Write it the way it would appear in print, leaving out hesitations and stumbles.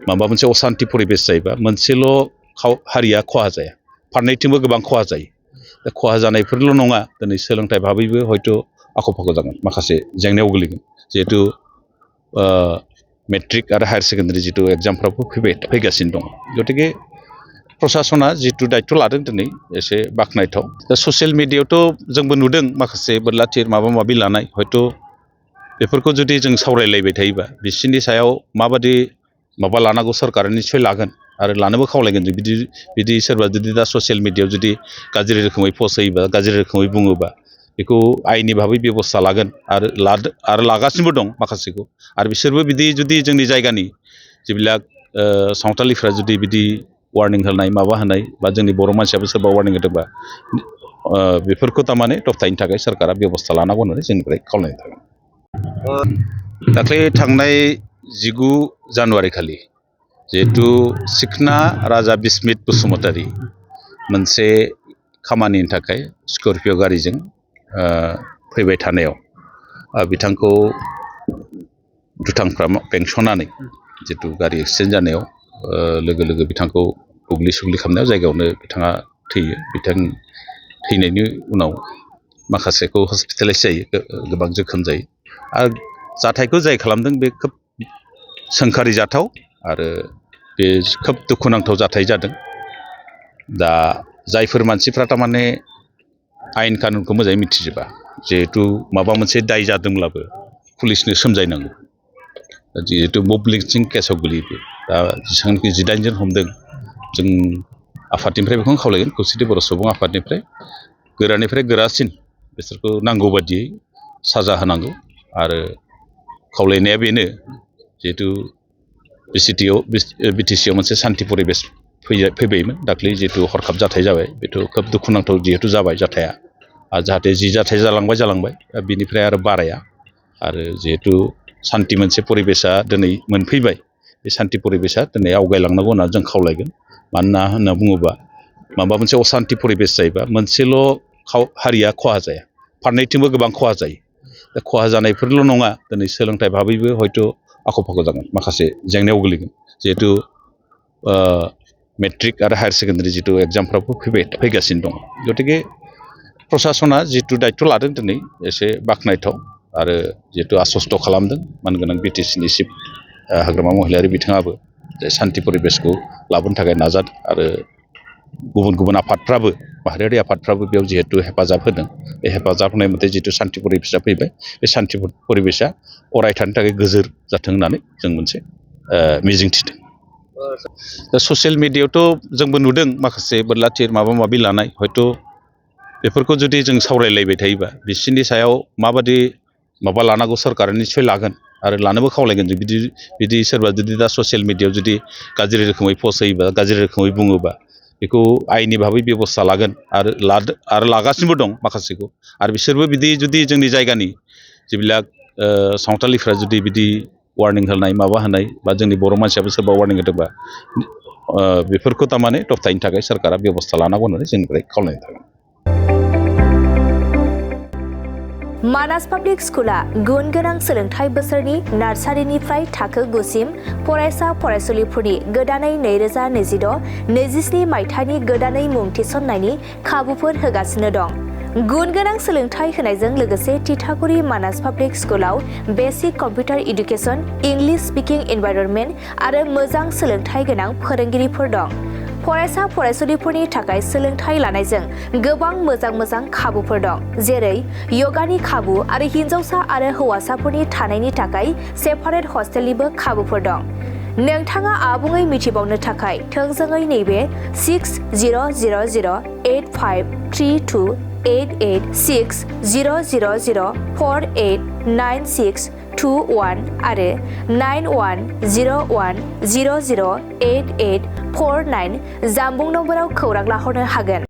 माबा मोनसे अशान्ति परिबेस जायोबा मोनसेल' हारिया खहा जाया फारनैथिंबो गोबां खहा जायो दा खहा जानायफोरल' नङा दिनै सोलोंथाइ भाबैबो हयथ' आख' फाख' जागोन माखासे जेंनायाव गोलैगोन जिहेतु मेट्रिक आरो हायार सेकेन्डारि जितु एग्जामफ्राबो फैगासिनो दं गतिके प्रसासना जितु दायित्व लादों दिनै एसे बाख्नायथाव दा ससियेल मिडियायावथ' जोंबो नुदों माखासे बोरला थिर माबा माबि लानाय हयथ' बेफोरखौ जुदि जों सावरायलायबाय थायोबा बिसोरनि सायाव माबादि माबा लानांगौ सरकारा निस्सय लागोन आरो लानोबो खावलायगोन बिदि सोरबा जुदि दा ससियेल मिडियायाव जुदि गाज्रि रोखोमै पस्ट होयोबा गाज्रि रोखोमै बुङोबा बेखौ आयेननि भाबै बेबस्था लागोन आरो लागासिनोबो दं माखासेखौ आरो बिसोरबो बिदि जुदि जोंनि जायगानि जिबिलाक सावथालिफ्रा जुदि बिदि वार्निं होनाय माबा होनाय बा जोंनि बर' मानसियाबो सोरबा वार्निं होदोंबा बेफोरखौ थारमाने दबथायनो थाखाय सरकारा बेबस्था लानांगौ होननानै जोंनिफ्राय खावलायनाय थागोन दाख्लै थांनाय 19 जानुवारि खालि जिहेतु सिखना राजा बिस्मित बसुमतारी मोनसे खामानिनि थाखाय स्करपिय' गारिजों फैबाय थानायाव बिथांखौ दुथांफ्रा बेंसनानै जितु गारि एक्सिडेन्ट जानायाव लोगो लोगो बिथांखौ बुग्लि सुग्लि खालामनायाव जायगायावनो बिथाङा थैयो बिथां थैनायनि उनाव माखासेखौ हस्पिटालाइज जायो गोबां जोखोम जायो आरो जाथायखौ जाय खालामदों बे खोब सोंखारि जाथाव आरो बे खोब दुखुनांथाव जाथाय जादों दा जायफोर मानसिफ्रा थारमाने आयेन कानुनखौ मोजाङै मिथिजोबा जिहेतु माबा मोनसे दाय जादोंब्लाबो पुलिसनो सोमजायनांगौ जिहेतु मब लिंचिं केसाव गोलैयो दा जेसेबांनाखि 18 जन हमदों जों आफादनिफ्राय बेखौनो खावलायगोन खौसेथि बर' सुबुं आफादनिफ्राय गोरानिफ्राय गोरासिन बिसोरखौ नांगौ बादियै साजा होनांगौ आरो खावलायनाया बेनो जिहेतु बिटिसिआव मोनसे सान्थि परिबेस फैबायमोन दाख्लै जिहेतु हरखाब जाथाय जाबाय बेथ' खोब दुखुनांथाव जिहेतु जाबाय जाथाया आरो जाहाथे जि जाथाय जालांबाय बिनिफ्राय आरो बाराया आरो जिहेतु सान्थि मोनसे परिबेसा दिनै मोनफैबाय बे सान्थि परिबेसा दिनै आवगायलांनांगौ होनना जों खावलायगोन मानोना होनना बुङोबा माबा मोनसे अशान्ति परिबेस जायोबा मोनसेल' हारिया खहा जाया फारनैथिंबो गोबां खहा जायो दा खहा जानायफोरल' नङा दिनै सोलोंथाइ भाबैबो हयथ' आख' फाख' जागोन माखासे जेंनायाव गोलैगोन जिहेतु मेट्रिक आरो हायार सेकेन्डारि जितु एग्जामफ्राबो फैगासिनो दं गतिके प्रसासना जितु दायित्व लादों दिनै एसे बाख्नायथाव आरो जिहेतु आसस्त' खालामदों मानगोनां बिटिसिनि चिफ हाग्रामा महिलारि बिथाङाबो जे सान्थि परिबेसखौ लाबोनो थाखाय नाजादों आरो गुबुन आफादफ्राबो माहारियारि आफादफ्राबो बेयाव जिहेतु हेफाजाब होदों बे हेफाजाब होनाय मथे जितु सान्थि परिबेसा फैबाय बे सान्थि परिबेसा अरायथानि थाखाय गोजोर जाथों होननानै जों मोनसे मिजिंथिदों दा ससियेल मिडियायावथ' जोंबो नुदों माखासे बोरला थिर माबा माबि लानाय हयथ' बेफोरखौ जुदि जों सावरायलायबाय थायोबा बिसोरनि सायाव माबादि माबा लानांगौ सरकारा निस्सय लागोन आरो लानोबो खावलायगोन बिदि सोरबा जुदि दा ससियेल मिडियायाव जुदि गाज्रि रोखोमै पस्ट होयोबा गाज्रि रोखोमै बुङोबा बेखौ आयेननि भाबै बेबस्था लागोन आरो लागासिनोबो दं माखासेखौ आरो बिसोरबो बिदि जुदि जोंनि जायगानि जिबिलाक सावथालिफ्रा जुदि बिदि वार्निं होनाय माबा होनाय बा जोंनि बर' मानसियाबो सोरबा वार्निं होदोंबा बेफोरखौ थारमाने दबथायनो थाखाय सरकारा बेबस्था लानांगौ होननानै जोंनिफ्राय खावलायनाय थागोन मानास पाब्लिक स्कुला गुन गोनां सोलोंथाइ बोसोरनि नार्सारिनिफ्राय थाखो 9 सिम फरायसा फरायसुलिफोरनि गोदानै 2026-27 मायथाइनि गोदानै मुं थिसननायनि खाबुफोर होगासिनो दं। गुन गोनां सोलोंथाइ होनायजों लोगोसे तितागुरि मानास पाब्लिक स्कुलाव basic computer education, English speaking environment आरो मोजां सोलोंथाइ गोनां फोरोंगिरिफोर दं। फरायसा फरायसुलिफोरनि थाखाय सोलोंथाइ लानायजों गोबां मोजां खाबुफोर दं जेरै यगानि खाबु आरो हिन्जावसा आरो हौवासाफोरनि थानायनि थाखाय सेपारेट हस्टेलनिबो खाबुफोर दं। नोंथाङा आबुङै मिथिबावनो थाखाय थोंजोङै नैबे 60008532886000489621 आरो 9101008849 जानबुं नम्बराव खौरां लाहरनो हागोन।